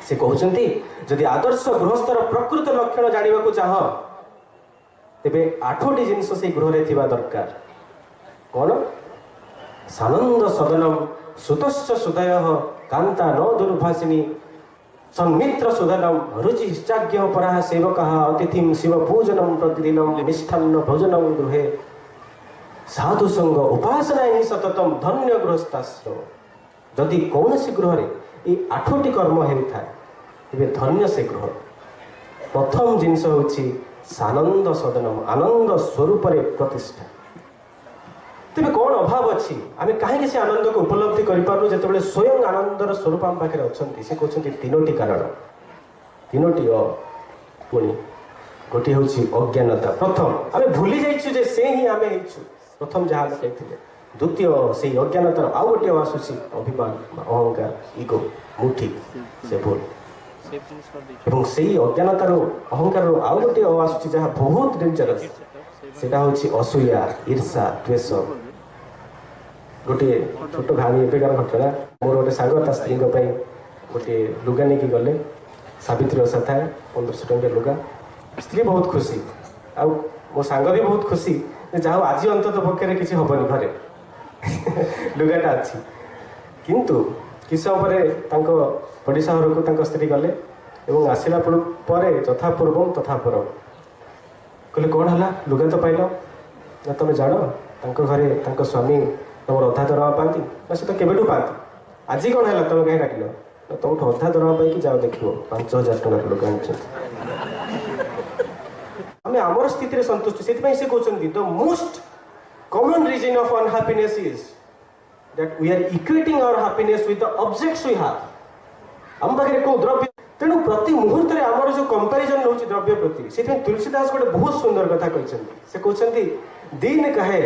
ସେ କହୁଛନ୍ତି ଯଦି ଆଦର୍ଶ ଗୃହସ୍ଥର ପ୍ରକୃତ ଲକ୍ଷଣ ଜାଣିବାକୁ ଚାହଁ, ତେବେ 8ଟି ଜିନିଷ ସେଇ ଗୃହରେ ଥିବା ଦରକାର। କ'ଣ? ସାନନ୍ଦ ସଦନମ ସୁତଶ୍ଚ ସୁଦୟ କାନ୍ତା ନ ଦୁର୍ଭାସିନୀ ସନ୍ମିତ୍ର ସୁଧନମ ରୁଚି ଚାଜ୍ଞ ପରାହ ସେବକଃ ଅତିଥିಂ ଶିବ ପୂଜନମ ପ୍ରତିଦିନମ ମିଷ୍ଠାନ୍ନ ଭୋଜନମ ଗୃହେ ସାଧୁ ସଙ୍ଗ ଉପାସନା ହିଁ ସତତମ ଧନ୍ୟ ଗୃହସ୍ଥାଶ୍ରମ। ଯଦି କୌଣସି ଗୃହରେ ଏଇ 8ଟି କର୍ମ ହେଉଥାଏ, ତେବେ ଧନ୍ୟ ସେ ଗୃହ। ପ୍ରଥମ ଜିନିଷ ହେଉଛି ସାନନ୍ଦ ସଦନମ, ଆନନ୍ଦ ସ୍ୱରୂପରେ ପ୍ରତିଷ୍ଠା। ତେବେ କ'ଣ ଅଭାବ ଅଛି? ଆମେ କାହିଁକି ସେ ଆନନ୍ଦକୁ ଉପଲବ୍ଧି କରିପାରୁନୁ ଯେତେବେଳେ ସ୍ୱୟଂ ଆନନ୍ଦର ସ୍ୱରୂପ ଆମ ପାଖରେ ଅଛନ୍ତି? ସେ କହୁଛନ୍ତି 3ଟି କାରଣ, 3ଟି ଅ। ପୁଣି ଗୋଟିଏ ହେଉଛି ଅଜ୍ଞାନତା। ପ୍ରଥମ, ଆମେ ଭୁଲି ଯାଇଛୁ ଯେ ସେ ହିଁ ଆମେ ହେଇଛୁ, ପ୍ରଥମ ଯାହା ଆମେ କହିଥିଲେ। ଦ୍ୱିତୀୟ, ସେଇ ଅଜ୍ଞାନତାର ଆଉ ଗୋଟିଏ ଆସୁଛି ଅଭିମାନ, ଅହଙ୍କାର, ଇଗୋ, ମୁଁ ଠିକ ସେ ଭୁଲ। ଏବଂ ସେଇ ଅଜ୍ଞାନତାରୁ ଅହଙ୍କାରରୁ ଆଉ ଗୋଟିଏ ଅ ଆସୁଛି ଯାହା ବହୁତ ଡେଞ୍ଜରସ୍, ସେଟା ହେଉଛି ଅସୂୟା, ଈର୍ଷା, ଦ୍ୱେଷ। ଗୋଟିଏ ଛୋଟ କାହାଣୀ, ଏବେକାର ଘଟଣା। ମୋର ଗୋଟେ ସାଙ୍ଗ ତା ସ୍ତ୍ରୀଙ୍କ ପାଇଁ ଗୋଟିଏ ଲୁଗା ନେଇକି ଗଲେ। ସାବିତ୍ରୀ ଓଷା ଥାଏ, 1500 ଟଙ୍କିଆ ଲୁଗା। ସ୍ତ୍ରୀ ବହୁତ ଖୁସି, ଆଉ ମୋ ସାଙ୍ଗ ବି ବହୁତ ଖୁସି ଯେ ଯାହା ହଉ ଆଜି ଅନ୍ତତଃ ପକ୍ଷରେ କିଛି ହବନି, ଘରେ ଲୁଗାଟା ଅଛି। କିନ୍ତୁ କିଛି ସମୟ ପରେ ତାଙ୍କ ପଡ଼ିଶା ଘରକୁ ତାଙ୍କ ସ୍ତ୍ରୀ ଗଲେ ଏବଂ ଆସିଲା ପରେ ଯଥା ପୂର୍ବଂ ତଥା ପରଂ। କହିଲେ କ'ଣ ହେଲା, ଲୁଗା ତ ପାଇଲ ନା? ତମେ ଜାଣ ତାଙ୍କ ଘରେ ତାଙ୍କ ସ୍ୱାମୀ ତମର ଅଧା ଦରମା ପାଆନ୍ତି ନା? ସେ ତ କେବେଠୁ ପାଆନ୍ତି। ଆଜି କ'ଣ ହେଲା, ତମେ କାହିଁ ଡାକିଲ? ନା ତମଠୁ ଅଧା ଦରମା ପାଇକି ଯାଅ ଦେଖିବ 5000 ଟଙ୍କାର ଲୁଗା ଆଣିଛନ୍ତି। ଆମେ ଆମର ସ୍ଥିତିରେ ସନ୍ତୁଷ୍ଟ। ସେଥିପାଇଁ ସେ କହୁଛନ୍ତି the most common reason of unhappiness is that we are equating our happiness with the objects we have. ଆମ ପାଖରେ କୋଉ ଦ୍ରବ୍ୟ, ତେଣୁ ପ୍ରତି ମୁହୂର୍ତ୍ତରେ ଆମର ଯୋଉ କମ୍ପାରିଜନ ରହୁଛି ଦ୍ରବ୍ୟ ପ୍ରତି। ସେଥିପାଇଁ ତୁଳସୀ ଦାସ ଗୋଟେ ବହୁତ ସୁନ୍ଦର କଥା କହିଛନ୍ତି। ସେ କହୁଛନ୍ତି दीन कहे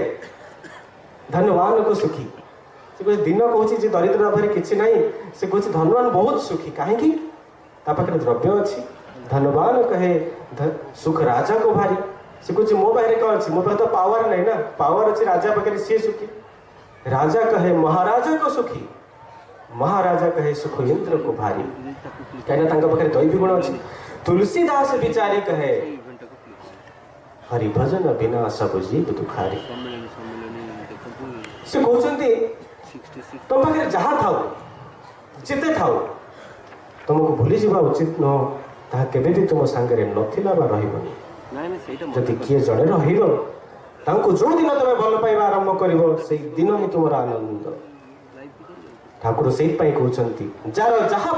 धनवान को सुखी। ସେ କହୁଛି ଦିନ କହୁଛି ଯେ ଦରିଦ୍ର ପାଖରେ କିଛି ନାହିଁ, ସେ କହୁଛି ଧନବାନ ବହୁତ ସୁଖୀ। କାହିଁକି? ତା ପାଖରେ ଦ୍ରବ୍ୟ ଅଛି। धनवान कहे सुख राजा को भारी। ସେ କହୁଛି ମୋ ପାଖରେ କଣ ଅଛି, ମୋ ପାଖରେ ତ ପାୱାର ନାହିଁ ନା, ପାୱାର ଅଛି ରାଜା ପାଖରେ, ସିଏ ସୁଖୀ। राजा कहे महाराजा को सुखी, महाराजा कहे सुख इंद्र को भारी। କାହିଁକିନା ତାଙ୍କ ପାଖରେ ଦୈବୀ ଗୁଣ ଅଛି। तुलसीदास बिचारी कहे हरि भजन बिना सब जीव दुखारी। ସେ କହୁଛନ୍ତି ତମ ପାଖରେ ଯାହା ଥାଉ ଯେତେ ଥାଉ, ତମକୁ ଭୁଲିଯିବା ଉଚିତ ନୁହଁ, ତାହା କେବେ ବି ତୁମ ସାଙ୍ଗରେ ନଥିଲା ବା ରହିବନି। ଯଦି କିଏ ଜଣେ ରହିବ, ତାଙ୍କୁ ଯୋଉ ଦିନ ତମେ ଭଲ ପାଇବା ଆରମ୍ଭ କରିବ, ସେଇ ଦିନ ହିଁ ତୁମର ଆନନ୍ଦ। ଠାକୁର ସେଇଥିପାଇଁ କହୁଛନ୍ତି ଯାର ଯାହା